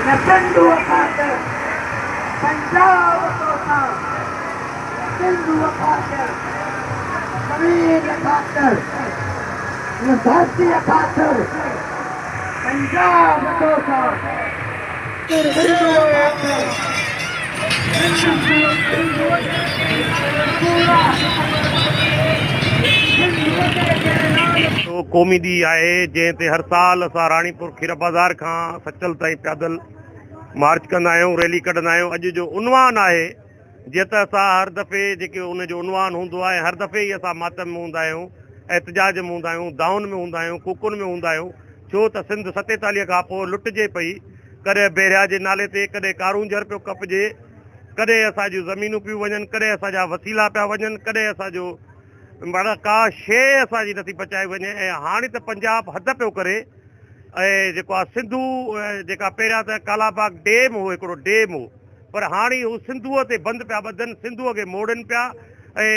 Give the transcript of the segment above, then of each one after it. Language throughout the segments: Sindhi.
هن سنڌوء خاطر پنجاب توسان، سنڌوء خاطر زمين خاطر هن ڌرتيء خاطر پنجاب توسان، سنڌوء خاطر سنڌوء سنڌوء پورا سنڌوء تي ڪينال. قومي ڏينهن آهي جنهن تي هر سال اسان راڻيپور کير بازار کان سچل تائين پيادل مارچ ڪندا آهيون ريلي ڪڍندا آهيون اڄ جو عنوان آهي جيئن ته اسان هر دفعي جيڪي ان جو عنوان هوندو آهي هر دفعي ئي اسان ماتم ۾ هوندا آهيون احتجاج ۾ هوندا آهيون دانهن ۾ هوندا آهيون ڪوڪن ۾ هوندا آهيون ڇو ته سنڌ 47 کان پوء لٽجي پئي ڪڏهن بحريا جي نالي تي ڪڏهن ڪارونجهر پيو ڪپجي ڪڏهن اسان جون زمينون پيون وڃن ڪڏهن اسان جا وسيلا پيا وڃن ڪڏهن اسان جو معنيٰ ڪا شيء اسان جي نٿي بچائي وڃي ۽ هاڻي ته پنجاب حد پيو ڪري ۽ جيڪو آهي سنڌو جيڪا پهريان ته ڪالا باغ ڊيم هو هڪڙو ڊيم هو پر هاڻي هو سنڌوء تي بند پيا ٻڌن سنڌوء کي موڙين پيا ۽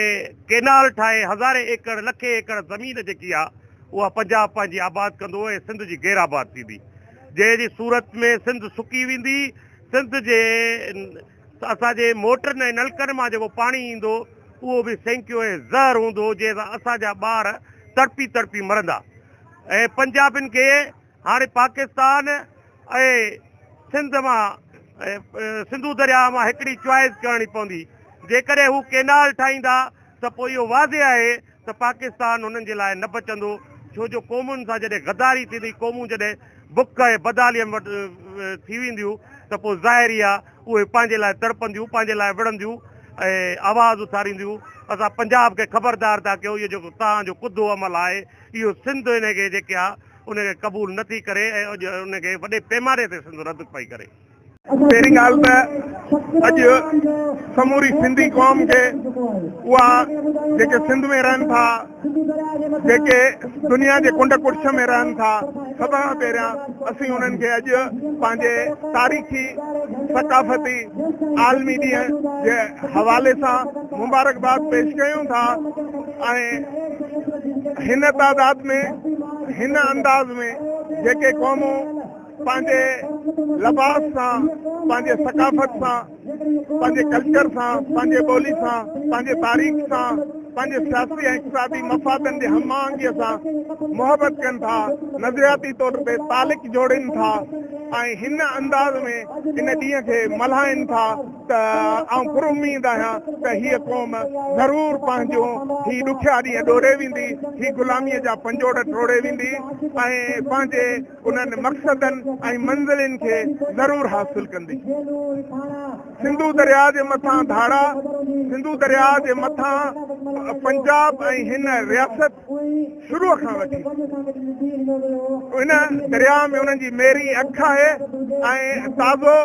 ڪينال ٺاهي هزارين ايڪڙ لکين ايڪڙ زمين جيڪي آهي اها پنجاب پنهنجي آباد ڪندو ۽ سنڌ جي غير آباد ٿيندي جنهن جي صورت ۾ سنڌ سڪي ويندي سنڌ جي اسان جي موٽرن ۽ نلڪن مان جيڪو پاڻي ايندو اهو به سينڪيو ۽ زهر هوندو جنهن سان اسان جا ٻار تڙپي تڙپي مرندا ۽ پنجابين کي هاڻي پاڪستان ۽ سنڌ مان سنڌو درياهه مان هڪڙي چوائس ڪرڻي پوندي جيڪڏهن هو ڪينال ٺاهيندا ته پوء اهو واضح آهي ته پاڪستان انهن جي لاء نه بچندو، ڇو جو قومن سان جڏهن غداري ٿيندي، قومون جڏهن بک ۽ بدحاليء ۾ ٿي وينديون ته پوء ظاهر ئي آهي اهي پنهنجي لاء تڙپنديون، پنهنجي لاء وڙهنديون ۽ آواز اٿارينديون. اسان پنجاب کي خبردار ٿا ڪيون، اهو جيڪو توهان جو ڪڌو عمل آهي، اهو سنڌ ان کي جيڪي آهي ان کي قبول نه ٿي ڪري ۽ اڄ ان کي وڏي پيماني تي سنڌ رد پئي ڪري. پهرين ڳالهه ته اڄ سموري سنڌي قوم کي اها جيڪي سنڌ ۾ رهن ٿا جيڪي دنيا جي ڪنڊ ڪڙڇ ۾ رهن ٿا سڀ کان پهريان اسين انهن کي اڄ پنهنجي تاريخي ثقافتي عالمي ڏينهن جي حوالي سان مبارڪباد پيش ڪيون ٿا ۽ هن تعداد ۾ هن انداز ۾ جيڪي قومون پنهنجي لباس سان، پنهنجي ثقافت سان، پنهنجي ڪلچر سان، پنهنجي ٻولي سان، پنهنجي تاريخ سان، پنهنجي سياسي ۽ اقتصادي مفادن جي هم آهنگيء سان محبت ڪن ٿا، نظرياتي طور تي تعلق جوڙين ٿا ۽ هن انداز ۾ ان ڏينهن کي ملهائين ٿا ته آئون پراميد آهيان ته هيء قوم ضرور پنهنجون هي ڏکيا ڏينهن ڏوري ويندي، هي غلاميء جا پنجوڙ ٽوڙي ويندي ۽ پنهنجي انهن مقصدن ۽ منزلن کي ضرور حاصل ڪندي. سنڌو درياء جي مٿان ڌاڙا، سنڌو درياء جي مٿان پنجاب ۽ هن رياست شروع کان وٺي ان درياء ۾ انهن جي ميري اک آهي ۽ تازو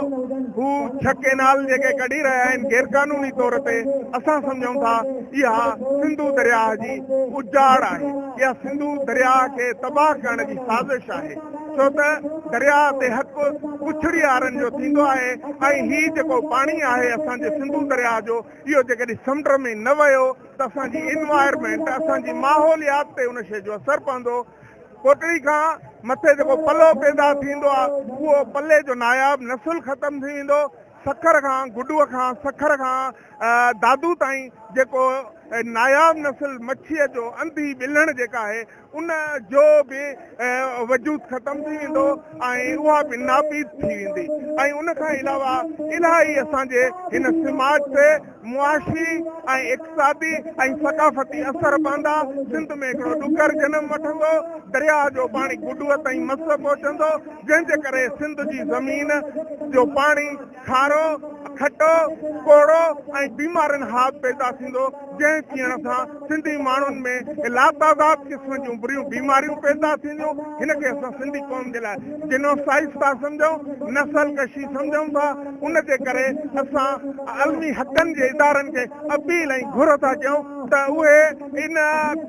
هو ڇهه ڪينال جيڪي ڪڍي رهيا آهن غيرقانوني طور تي اسان سمجهون ٿا اها سنڌو درياء جي اجاڙ آهي. اها سنڌو درياهه کي تباهه ڪرڻ جي سازش آهي، ڇو ته درياهه تي حق پڇڙي وارن جو ٿيندو آهي ۽ هي جيڪو پاڻي آهي اسان جي سنڌو درياهه جو اهو جيڪڏهن سمنڊ ۾ نه ويو ته اسان جي انوائرمينٽ اسان جي ماحوليات تي ان شيء جو اثر پوندو. ڪوٽڙي کان مٿي جيڪو پلو پيدا ٿيندو آهي اهو پلي جو ناياب نسل ختم ٿي ويندو. سکر کان گڊوء کان سکر کان دادو تائين جيڪو ناياب نسل مڇيء جو انڌي ٻلهڻ جيڪا آهي ان جو به وجود ختم ٿي ويندو ۽ اها به ناپيد ٿي ويندي ۽ ان کان علاوه الاهي اسان جي هن سماج تي معاشي ۽ اقتصادي ۽ ثقافتي اثر پوندا، سنڌ ۾ هڪڙو ڏڪر جنم وٺندو، درياهه جو پاڻي گڊوء تائين مس پهچندو، جنهن جي ڪري سنڌ جي زمين جو پاڻي کارو، کٽو، ڪوڙو ۽ بيمارين هاب پيدا ٿيندو، جنهن پيئڻ سان سنڌي ماڻهن ۾ لاتعداد قسم جون بريون بيماريون پيدا ٿينديون. هن کي اسان سنڌي قوم جي لاء جينوسائيڊ ٿا سمجهون، نسل ڪشي سمجهون ٿا، ان جي ڪري اسان عالمي حقن جي ادارن کي اپيل ۽ گهر ٿا ڪيون ته اهي ان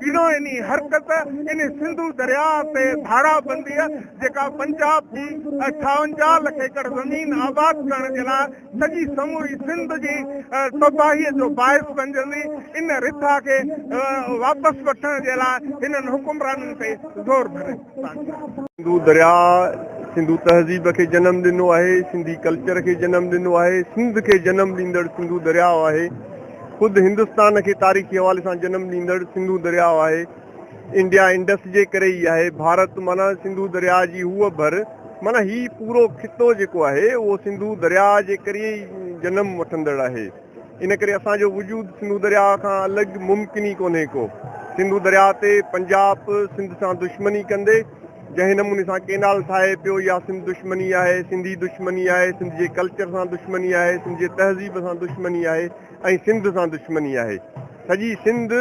گهنوئني حرڪت، ان سنڌو درياهه تي ڌاڙابنديء جيڪا پنجاب جي 58 لک ايڪڙ زمين آباد ڪرڻ جي لاء سڄي سموري سنڌ جي تباهيء جو باعث بنجندي، ان رٿا کي واپس وٺڻ جي لاء هنن حڪمرانن تي زور ڀرين. سنڌو درياء سنڌو تهذيب کي جنم ڏنو آهي، سنڌي ڪلچر کي جنم ڏنو آهي، سنڌ کي جنم ڏيندڙ سنڌو درياء آهي، خود هندستان کي تاريخي حوالي سان جنم ڏيندڙ سنڌو درياء آهي، انڊيا انڊس جي ڪري ئي آهي، ڀارت معنيٰ سنڌو درياء جي هوء ڀر معنيٰ هي پورو خطو جيڪو آهي اهو سنڌو درياء جي ڪري ئي جنم وٺندڙ آهي. ان ڪري اسان جو وجود سنڌو درياء کان الڳ ممڪن ئي ڪونهي ڪو. سنڌو درياء تي پنجاب سنڌ سان دشمني ڪندي جنهن نموني سان ڪينال ٺاهي پيو اها سنڌ دشمني آهي، سنڌي دشمني آهي، سنڌ جي ڪلچر سان دشمني آهي، سنڌ جي تهذيب سان دشمني آهي ۽ سنڌ سان دشمني آهي. سڄي سنڌ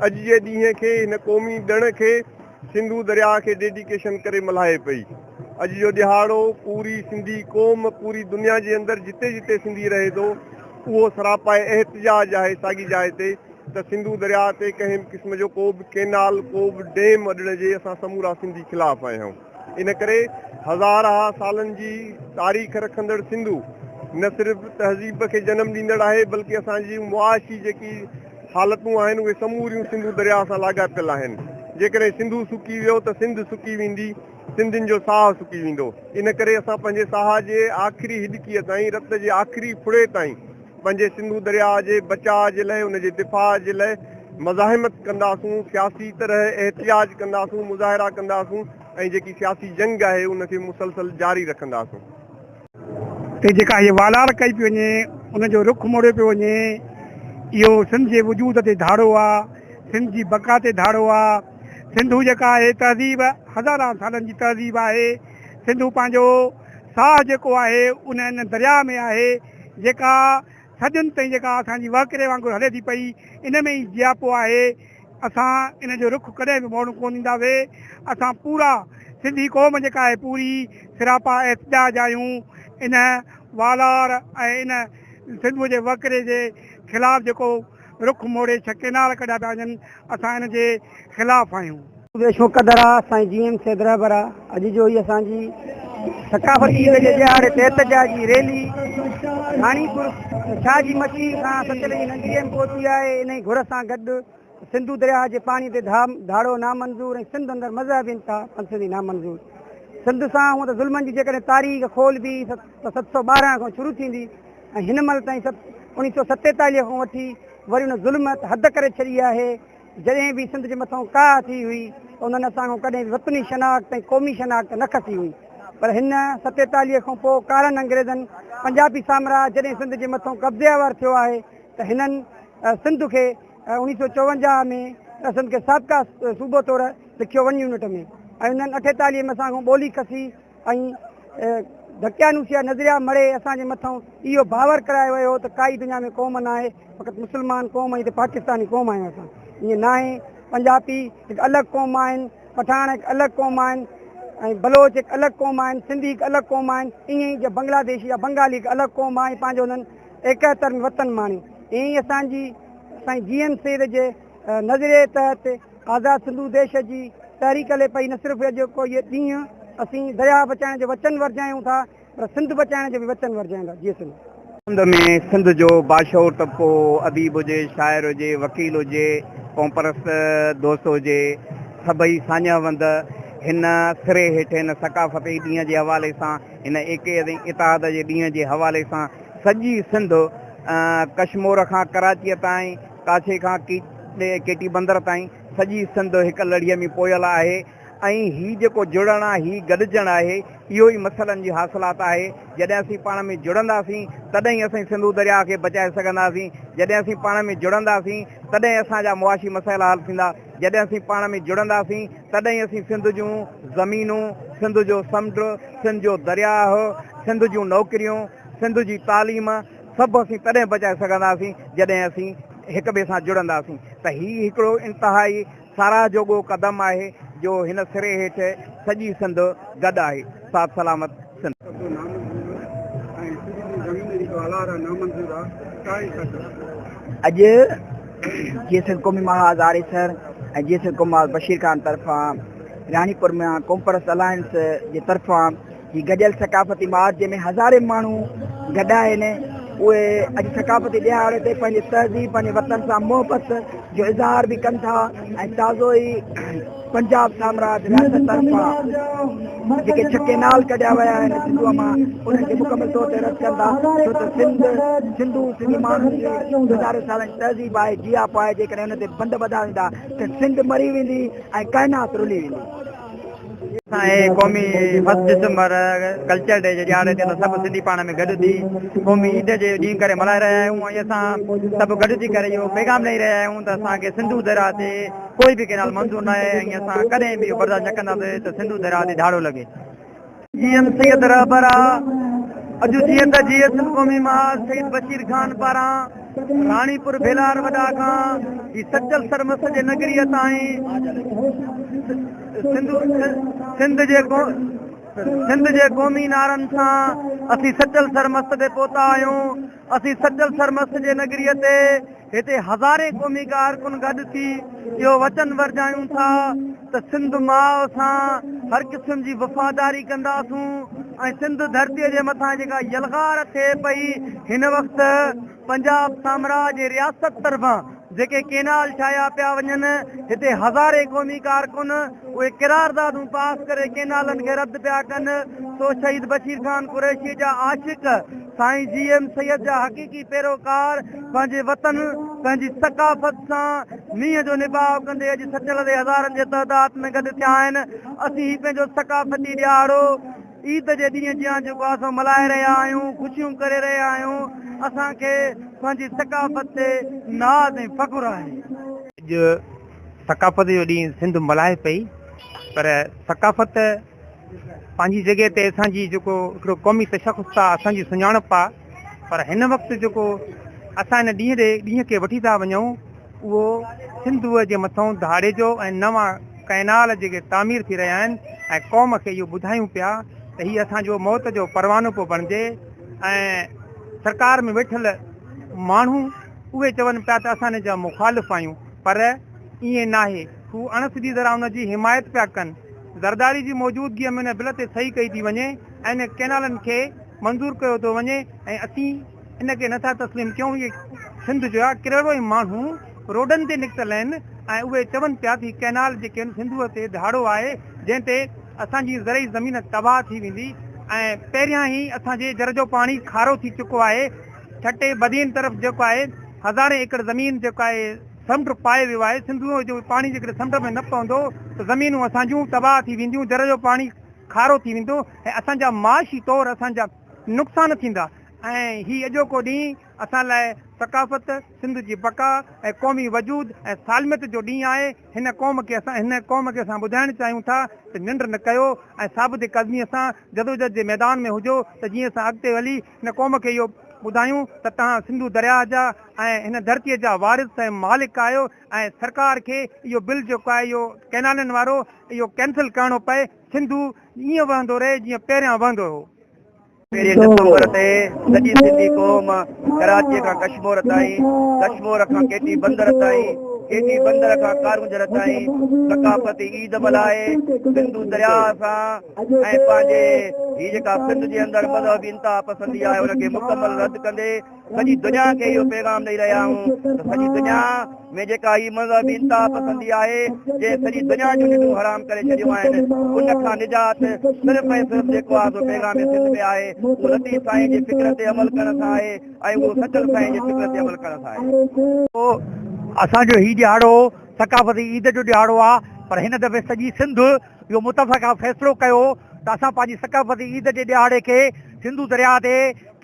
اڄ جي ڏينهن کي هن قومي ڏڻ کي سنڌو درياء کي ڊيڊيڪيشن ڪري ملهائي پئي. اڄ جو ڏهاڙو پوري سنڌي قوم پوري دنيا جي اندر جتي جتي سنڌي رهي ٿو اهو سراپائي احتجاج آهي ساڳي جاء تي ته سنڌو درياء تي ڪنهن به قسم جو ڪو به ڪينال ڪو به ڊيم اڏڻ جي اسان سمورا سنڌي خلاف آهيون ان ڪري هزارها سالن جي تاريخ رکندڙ سنڌو نه صرف تهذيب کي جنم ڏيندڙ آهي بلڪه اسان جي معاشي جيڪي حالتون آهن اهي سموريون سنڌو درياء سان لاڳاپيل آهن جيڪڏهن سنڌو سڪي ويو ته سنڌ سڪي ويندي سنڌين جو ساهه سڪي ويندو. ان ڪري اسان پنهنجي ساهه جي آخري هڏڪيء تائين، رت جي آخري ڦڙي تائين پنهنجي سنڌو درياء جي بچاء جي لئه، ان جي دفاع جي لئه مزاحمت ڪنداسون، سياسي طرح احتجاج ڪنداسون، مظاهرا ڪنداسون ۽ جيڪي سياسي جنگ آهي ان کي مسلسل جاري رکنداسون. تي جيڪا هيء والار ڪئي پئي وڃي، ان جو رخ موڙيو پيو وڃي، اهو سنڌ جي وجود تي ڌاڙو آ، سنڌ جي بقا تي ڌاڙو آ. سنڌو جيڪا آهي تهذيب هزاران سالن جي تهذيب آهي، سنڌو پنهنجو ساهه جيڪو آهي ان ان درياء ۾ آهي جيڪا صدين تائين جيڪا اسان جي وهڪري وانگر هلي ٿي پئي ان ۾ ئي جياپو آهي اسان ان جو رخ ڪڏهن به موڙڻ ڪونه ڏينداسي اسان پورا سنڌي قوم جيڪا آهي پوري سراپا احتجاج آهيون ان والار ۽ ان سنڌوء جي وهڪري جي خلاف جيڪو رخ موڙي ڇهه ڪينال ڪڍيا پيا وڃن اسان ان جي خلاف آهيون. ديش مقدر آ سائين جي ايم سيد رهبر آ اڄ جو هي اسان جي ثقافتي عيد جي ڏهاڙي تي احتجاجي ريلي راڻيپور شاهه جي مڇي کان سچل جي ننگري ۾ پهتي آهي انهي گهر سان گڏ سنڌو درياهه جي پاڻي تي ڌاڙو نامنظور ۽ سنڌ اندر مذهبي انتها پسندي نامنظور سنڌ سان هونء ته ظلمن جي جيڪڏهن تاريخ کولبي ته 712 کان شروع ٿيندي ۽ هن مهل تائين 1947 کان وٺي وري ان ظلم حد ڪري ڇڏي آهي. جڏهن به سنڌ جي مٿان ڪاهه ٿي هئي ته انهن اسان کان ڪڏهن به وطني شناخت ۽ قومي شناخت نه کسي هئي پر هن 47 کان پوء ڪارن انگريزن پنجابي سامراج جڏهن سنڌ جي مٿان قبضي آور ٿيو آهي ته هنن سنڌ کي 1954 ۾ سنڌ کي سابقه صوبو طور لکيو ون يونٽ ۾ ۽ انهن 48 ۾ اسان کان ٻولي کسي ۽ دقيانوسي جا نظريا مڙهي اسان جي مٿان اهو باور ڪرايو ويو هو ته ڪائي دنيا ۾ قوم ناهي فقط مسلمان قوم ۽ پاڪستاني قوم آهيون اسان ائين ناهي پنجابي هڪ الڳ قوم آهن پٺاڻ هڪ الڳ قوم آهن ۽ بلوچ هڪ الڳ قوم آهن سنڌي هڪ الڳ قوم آهن ائين ئي جي بنگلاديشي يا بنگالي هڪ الڳ قوم آهي پنهنجو انهن 71 ۾ وطن ماڻيو ائين ئي اسان جي سائين جي ايم سيد جي نظريي تحت آزاد سنڌو ديش جي تحريڪ هلي پئي نه صرف اڄوڪو هيء ڏينهن اسين درياهه بچائڻ جو وچن ورجايون ٿا پر سنڌ بچائڻ جو به وچن ورجايون ٿا. جيئي سنڌ. سنڌ ۾ سنڌ جو باشعور طبقو اديب هجي، شاعر هجي، وڪيل هجي، قومپرست دوست هجي، سڀئي ساڃاهه وند هن سري هيٺ هن ثقافتي ڏينهن جي حوالي سان هن ايڪي ۽ اتحاد جي ڏينهن جي حوالي سان سڄي سنڌ ڪشمور کان ڪراچيء تائين ڪاڇي کان ڪيٽي بندر تائين سڄي سنڌ هڪ لڙهيء ۾ پويل آهي ۽ هي جيڪو جڙڻ آهي، هي گڏجڻ آهي، اهو ئي مسئلن جي حاصلات آهي. جڏهن اسين پاڻ ۾ جڙنداسين، تڏهن ئي اسين سنڌو درياهه کي بچائي سگهنداسين. جڏهن اسين پاڻ ۾ جڙنداسين، تڏهن اسان جا معاشي مسئلا حل ٿيندا. جڏهن اسين پاڻ ۾ جڙنداسين، تڏهن ئي اسين سنڌ جون زمينون، سنڌ جو سمنڊ، سنڌ جو درياهه، سنڌ جون نوڪريون، سنڌ جي تعليم، سڀ اسين تڏهن بچائي سگهنداسين جڏهن اسين هڪ ٻئي سان جڙنداسين ته هي هڪڙو انتهائي ساراهه جوڳو قدم آهي جو هن سري هيٺ سڄي سنڌ گڏ آهي. ساٿ سلامت سنڌ. اڄ جيئي سنڌ قومي محاذ آريسر ۽ جيئي سنڌ قومي محاذ بشير خان طرفان راڻيپور ۾ قومپرست الائنس جي طرفان هي گڏيل ثقافتي مارچ جنهن ۾ هزارين ماڻهو گڏ آهن اهي اڄ ثقافتي ڏهاڙي تي پنهنجي تهذيب، پنهنجي وطن سان محبت جو اظهار به ڪن ٿا ۽ تازو ئي پنجاب سامراج رياست طرفان جيڪي ڇهه ڪينال ڪڍيا ويا آهن سنڌوء مان، انهن کي مڪمل طور تي رد ڪن ٿا، ڇو ته سنڌ، سنڌو، سنڌي ماڻهن جي هزارين سالن جي تهذيب آهي، جياپو آهي، جيڪڏهن ان تي بند ٻڌا ويندا ته سنڌ مري ويندي ۽ ڪائنات رلي ويندي. اسان هي قومي فرسٽ ڊسمبر ڪلچر ڊي جي ڏهاڙي تي اسان سڀ سنڌي پاڻ ۾ گڏ ٿي قومي عيد جي ڏينهن ڪري ملهائي رهيا آهيون ۽ اسان سڀ گڏ ٿي ڪري اهو پيغام ڏئي رهيا آهيون ته اسان کي سنڌو درياء تي ڪوئي به ڪينال منظور ناهي ۽ اسان ڪڏهن به اهو برداشت نه ڪنداسين ته سنڌو درياء تي ڌاڙو لڳي. جي ايم سيد رهبر آ اڄ جيئن ته جيئي سنڌ قومي محاذ شهيد بشير خان پاران راڻيپور ڀيلار وڏا کان هي سچل سرمست جي نگريء تائين سنڌ جي سنڌ جي قومي نعرن سان اسين سچل سرمست تي پهتا آهيون اسين سچل سرمست جي نگريء تي هتي هزارين قومي ڪارڪن گڏ ٿي اهو وچن ورجايون ٿا ته سنڌ ماء سان هر قسم جي وفاداري ڪنداسون ۽ سنڌ ڌرتيء جي مٿان جيڪا يلغار ٿئي پئي هن وقت پنجاب سامراج ۽ رياست طرفان جيڪي ڪينال ٺاهيا پيا وڃن هتي هزارين قومي ڪارڪن اهي قراردادون پاس ڪري ڪينالن کي رد پيا ڪن سو شهيد بشير خان قريشي جا عاشق سائين جي ايم سيد جا حقيقي پيروڪار پنهنجي وطن، پنهنجي ثقافت سان نينهن جو نڀاء ڪندي اڄ سچل تي هزارن جي تعداد ۾ گڏ ٿيا آهن. اسين هي پنهنجو ثقافتي ڏهاڙو عيد جي ڏينهن جيان جيڪو آهي سو ملهائي رهيا آهيون، خوشيون ڪري رهيا آهيون. اسان کي پنهنجي ثقافت تي ناز ۽ فخر آهي. اڄ ثقافت جو ڏينهن سنڌ ملهائي پئي پر ثقافت پنهنجي جڳهه تي اسان جي جيڪو هڪڙو قومي تشخص آ اسان جي سڃاڻپ آ پر هن وقت جيڪو اسان هن ڏينهن ڏي ڏينهن کي وٺي ٿا وڃون اهو سنڌوء جي مٿئون ڌاڙي جو ۽ نوان ڪئنال جيڪي تعمير ٿي رهيا آهن ۽ قوم کي اهو ٻڌايون پيا ته هي اسان جو موت جو پروانو پيو بڻجي ۽ سرڪار ۾ ويٺل ماڻهو اهي چون پيا ته اسان هن جا مخالف آهيون پر ائين ناهي هو اڻ سڌي طرح ان جي حمايت پيا ڪن. زرداري جي موجودگيء ۾ ان بل تي صحيح ڪئي ٿي وڃي ۽ ان ڪئنالن کي منظور ڪيو ٿو وڃي ۽ اسين ان کي نٿا تسليم ڪيون اهي سنڌ جا ڪروڙين ماڻهو روڊن تي نڪتل آهن ۽ اهي چون پيا ته هي ڪئنال جيڪي آهن سنڌوء تي ڌاڙو آهي جنهن تي اسان جي زرعي زمين تباهه ٿي ويندي ۽ پهريان ئي اسان جي جر جو پاڻي کارو ٿي چڪو آهي ٺٽي بدين طرف جيڪو آهي هزارين ايڪڙ زمين جيڪو آهي سمنڊ پائي ويو آهي، سنڌوء جو پاڻي جيڪڏهن سمنڊ ۾ نه پوندو ته زمينون اسان جون تباهه ٿي وينديون، جر جو پاڻي کارو ٿي ويندو ۽ اسان جا معاشي طور اسان جا نقصان ٿيندا ۽ هي اڄوڪو ڏينهن اسان لاء ثقافت، سنڌ جي بقا ۽ قومي وجود ۽ سالميت جو ڏينهن آهي، هن قوم کي اسان هن قوم کي اسان ٻڌائڻ چاهيون ٿا ته ننڊ نه ڪيو ۽ ثابت قدميء سان جدوجھد جي ميدان ۾ هجو ته جيئن اسان اڳتي هلي هن قوم کي اهو ٻڌايون ته توهان سنڌو درياهه جا ۽ هن ڌرتيء جا وارث ۽ مالڪ آهيو ۽ سرڪار کي اهو بل جيڪو آهي اهو ڪئنالن وارو اهو ڪينسل ڪرڻو پئي، سنڌو ائين وهندو رهي جيئن پهريان وهندو هو. پهرين ڊسمبر تي سڄي سنڌي قوم ڪراچيء کان ڪشمور تائين، ڪشمور کان ڪيٽي بندر تائين، ڪيٽي بندر کان ڪارونجهر تائين ثقافتي عيد ملهائي سنڌو درياهه سان ۽ پنهنجي هي جيڪا سنڌ جي اندر مذهبي انتها پسندي آهي ان کي مڪمل رد ڪندي سڄي دنيا کي اهو پيغام ڏئي رهيا آهيون ته سڄي دنيا ۾ جيڪا هي مذهبي انتها پسندي آهي جنهن سڄي دنيا جون ننڊون حرام ڪري ڇڏيون آهن ان کان نجات صرف ۽ صرف جيڪو آهي سو پيغام سنڌ ۾ آهي اهو لطيف سائين جي فڪر تي عمل ڪرڻ سان آهي ۽ اهو سچل سائين جي فڪر تي عمل ڪرڻ سان آهي. اسان جو هي ڏهاڙو ثقافتي عيد جو ڏهاڙو آهي پر هن دفعي سڄي سنڌ اهو متفقه فيصلو ڪيو ته اسان پنهنجي ثقافتي عيد جي ڏهاڙي کي سنڌو درياهه تي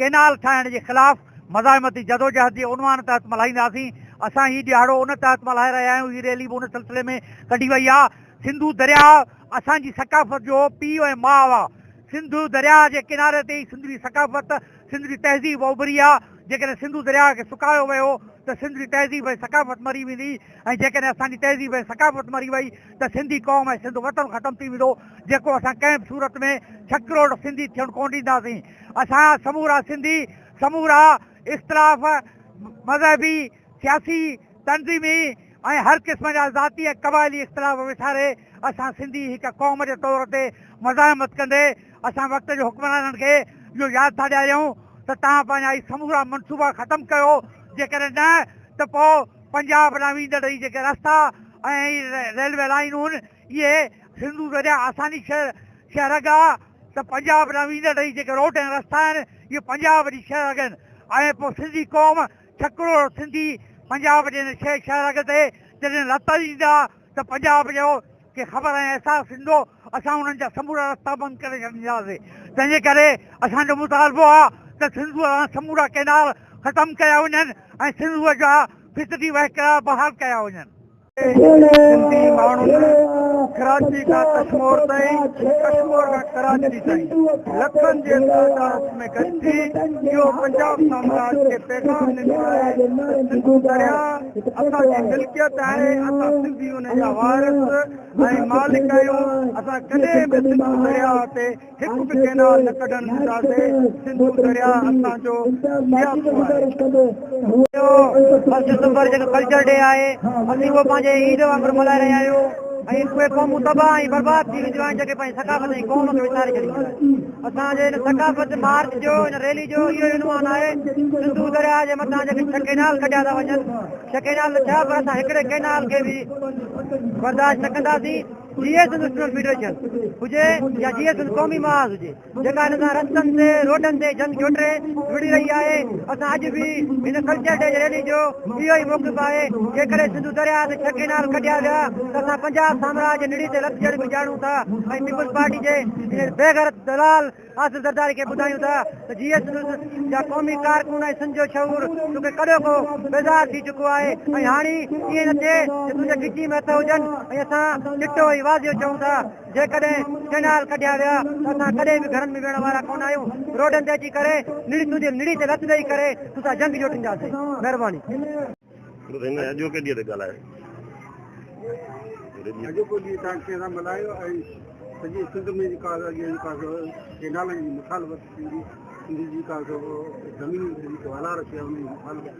ڪينال ٺاهڻ جي خلاف مزاحمتي جدوجهد جي عنوان تحت ملهائينداسين. اسان هي ڏهاڙو ان تحت ملهائي رهيا آهيون، هي ريلي به ان سلسلي ۾ ڪڍي وئي آهي. سنڌو درياهه اسان جي ثقافت جو پيء ۽ ماء آهي. سنڌو درياهه جي ڪناري تي ئي سنڌ جي ثقافت، سنڌ جي تهذيب اڀري آهي. جيڪڏهن سنڌو درياهه کي سڪايو ويو ته سنڌ جي تهذيب ۽ ثقافت مري ويندي ۽ جيڪڏهن اسان جي تهذيب ۽ ثقافت مري وئي ته سنڌي قوم ۽ سنڌ وطن ختم ٿي ويندو، جيڪو اسان ڪنهن به صورت ۾ ڇهه ڪروڙ سنڌي ٿيڻ ڪونه ڏينداسين. اسان سمورا سنڌي سمورا اختلاف مذهبي، سياسي، تنظيمي ۽ هر قسم جا ذاتي ۽ قبائلي اختلاف وساري اسان سنڌي هڪ قوم جي طور تي مزاحمت ڪندي اسان وقت جي حڪمرانن کي اهو ياد ٿا ڏياريون ته توهان پنهنجا هي سمورا منصوبا ختم ڪيو، جيڪڏهن نه ته پوء پنجاب ڏانهن ويندڙ هي جيڪي رستا ۽ هي ريلوي لائينون اهي سنڌو درياء آساني شهه رڳ آ ته پنجاب ڏانهن ويندڙ هي جيڪي روڊ ۽ رستا آهن اهي پنجاب جي شهه رڳ آهن ۽ پوء سنڌي قوم ڇهه ڪروڙ سنڌي پنجاب جي هن شهه رڳ تي جڏهن لت ڏيندا ته پنجاب جو کي خبر ۽ احساس ٿيندو اسان انهن جا سمورا رستا بند ڪري ڇڏينداسين تنهن جي ڪري اسان جو مطالبو آ ته سنڌوء جا سمورا ڪئنال ختم ڪيا وڃن ۽ سنڌوء جا فطري وهڪرا بحال ڪيا وڃن. سنڌي ماڻهن ڪراچي کان ڪشمور تائين، ڪشمور کان ڪراچي تائين لکن جي تعداد ۾ گڏجي اهو پنجاب سامراج کي پيغام ڏنو آهي ته سنڌو درياء اسان جي ملڪيت آهي، اسان سنڌي ان جا وارث ۽ مالڪ آهيون، اسان ڪڏهن به سنڌو درياء تي هڪ به ڪئنال نه ڪڍڻ ڏينداسين، سنڌو درياء اسان جو جياپو آهي. اهو فرسٽ ڊسمبر جيڪو ڪلچر ڊي آهي اسين اهو پنهنجي عيد وانگر ملهائي رهيا آهيون ۽ اهي قومون تباهه ۽ برباد ٿي وينديون آهن جيڪي پنهنجي ثقافت ۽ قوم کي وساري ڇڏينديون آهن. اسان جي هن ثقافت مارچ جو هن ريلي جو اهو ئي عنوان آهي سنڌو درياء جي مٿان جيڪي ڇهه ڪئنال ڪڍيا ٿا وڃن ڇهه ڪئنال ته ڇا پر اسان هڪڙي ڪئنال کي به برداشت نه ڪنداسين. جيئي سنڌ اسٽوڊنٽ فيڊريشن هجي يا جيئي سنڌ قومي محاذ هجي جيڪا هن سان رستن تي روڊن تي جنگ جوٽي وڙهي رهي آهي اسان اڄ به هن ڪلچر ڊي جي ريلي جو اهو ئي موقف آهي جيڪڏهن سنڌو درياهه تي ڇهه ڪينال ڪڍيا ويا ته اسان پنجاب سامراج جي نڙي تي لت ڏيڻ به ڄاڻون ٿا ۽ پيپلز پارٽي جي ان بيغيرت دلال آصف زرداري کي ٻڌايون ٿا ته جي ايس سنڌ جا قومي ڪارڪن ۽ سنڌ جو شعور توکي ڪڏهوڪو بيزار ٿي چڪو آهي ۽ هاڻي ائين نه ٿئي جو تنهنجي ڳچي ۾ هٿ هجن ۽ اسان چٽو ۽ واضح چئون ٿا جيڪڏهن ڪئنال ڪڍيا ويا ته اسان ڪڏهن به گهرن ۾ ويهڻ وارا ڪونه آهيون روڊن تي اچي ڪري نڙي تنهنجي نڙي تي لت ڏئي ڪري توسان جنگ جوٽينداسين مهرباني. هن اڄوڪي ڏينهن تي ڳالهايو. اڄوڪو ڏينهن توهان ڪنهن سان ملهايو ۽ سڄي سنڌ ۾ جيڪا اڄ جيڪا سو ڪينالن جي مخالفت ٿيندي سنڌ جي جيڪا سو زمين تي جيڪي والار ٿيا ان جي مخالفت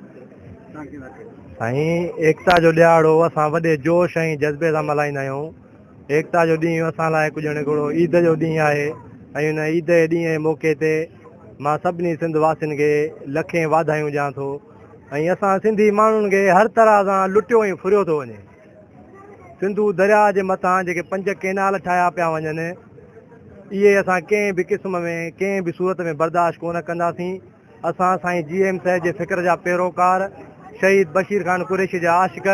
توهان ڪنهن سان ڪئي؟ سائين ايڪتا جو ڏهاڙو اسان وڏي جوش ۽ جذبي سان ملهائيندا آهيون. ايڪتا جو ڏينهن اسان لاء هڪ ڄڻ هڪڙو عيد جو ڏينهن آهي ۽ ان عيد جي ڏينهن جي موقعي تي مان سڀني سنڌ واسين کي لکين واڌايون ڏيان ٿو. ۽ اسان سنڌي ماڻهن کي هر طرح سان لٽيو ۽ ڦريو ٿو وڃي. سنڌو درياء جي مٿان جيڪي پنج ڪينال ٺاهيا پيا وڃن، اهي اسان ڪنهن به قسم ۾ ڪنهن به صورت ۾ برداشت ڪونه ڪنداسين. اسان سائين جي ايم سيد جي فڪر جا پيروڪار، شهيد بشير خان قريشي جا عاشق،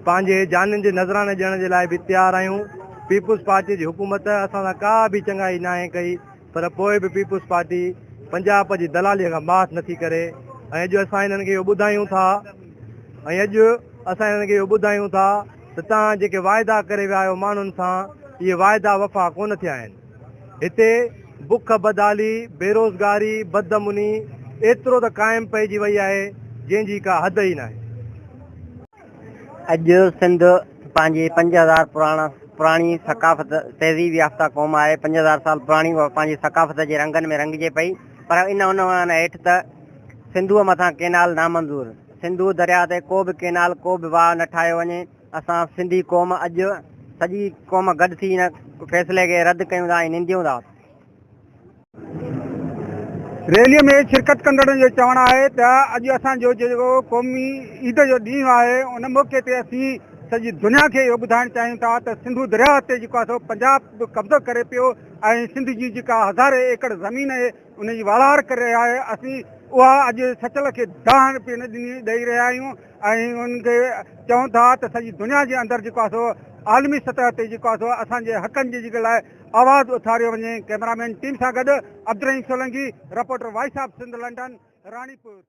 پنهنجي جانين جي نذراني ڏيڻ جي لاء به تيار آهيون. پيپلز پارٽي جي حڪومت اسان سان ڪا به چڱائي ناهي ڪئي. پر پوء به پيپلز پارٽي پنجاب جي دلالي کان معاف نٿي ڪري ۽ اڄ اسان انهن کي اهو ٻڌايون ٿا ۽ اڄ اسان انهن کي اهو ٻڌايون ٿا ته توهان جيڪي واعدا ڪري ويا آهيو ماڻهن سان اهي واعدا وفا ڪونه ٿيا آهن هتي بک بدحالي بيروزگاري بدامني ايترو ته قائم پئجي وئي آهي جنهن جي ڪا حد ئي ناهي. اڄ سنڌ پنهنجي 5000 پراڻا پراڻي ثقافت تهذيب يافته قوم آهي 5000 سال پراڻي اها پنهنجي ثقافت جي رنگن ۾ رنگجي پئي پر ان عنوان هيٺ ته سنڌوء مٿان ڪينال نامنظور سنڌو درياء تي ڪو به ڪينال ڪو به واهه نه ٺاهيو وڃي اسان سنڌي قوم اڄ سڄي قوم گڏ ٿي ان فيصلي کي رد ڪيون ٿا ۽ ننديون ٿا. ريلي ۾ شرڪت ڪندڙن جو چوڻ آهي ته اڄ اسان جو جيڪو قومي عيد جو ڏينهن آهي ان موقعي تي اسين سڄي دنيا کي اهو ٻڌائڻ چاهيون ٿا ته سنڌو درياهه تي جيڪو آهي سو پنجاب به قبضو ڪري پيو ۽ سنڌ جي جيڪا هزارين ايڪڙ زمين آهي ان جي والار ڪري رهيا آهي اسين اها اڄ سچل کي دانهن پڻ ڏني ڏئي رهيا آهيون ۽ ان کي چئون ٿا ته سڄي دنيا جي اندر جيڪو آهي سو عالمي سطح تي جيڪو آهي سو اسان جي حقن جي لاء آواز اٿاريو وڃي، ڪئميرامين ٽيم سان گڏ Abdulrahim Solangi, reporter voice of Sindh London, Ranipur.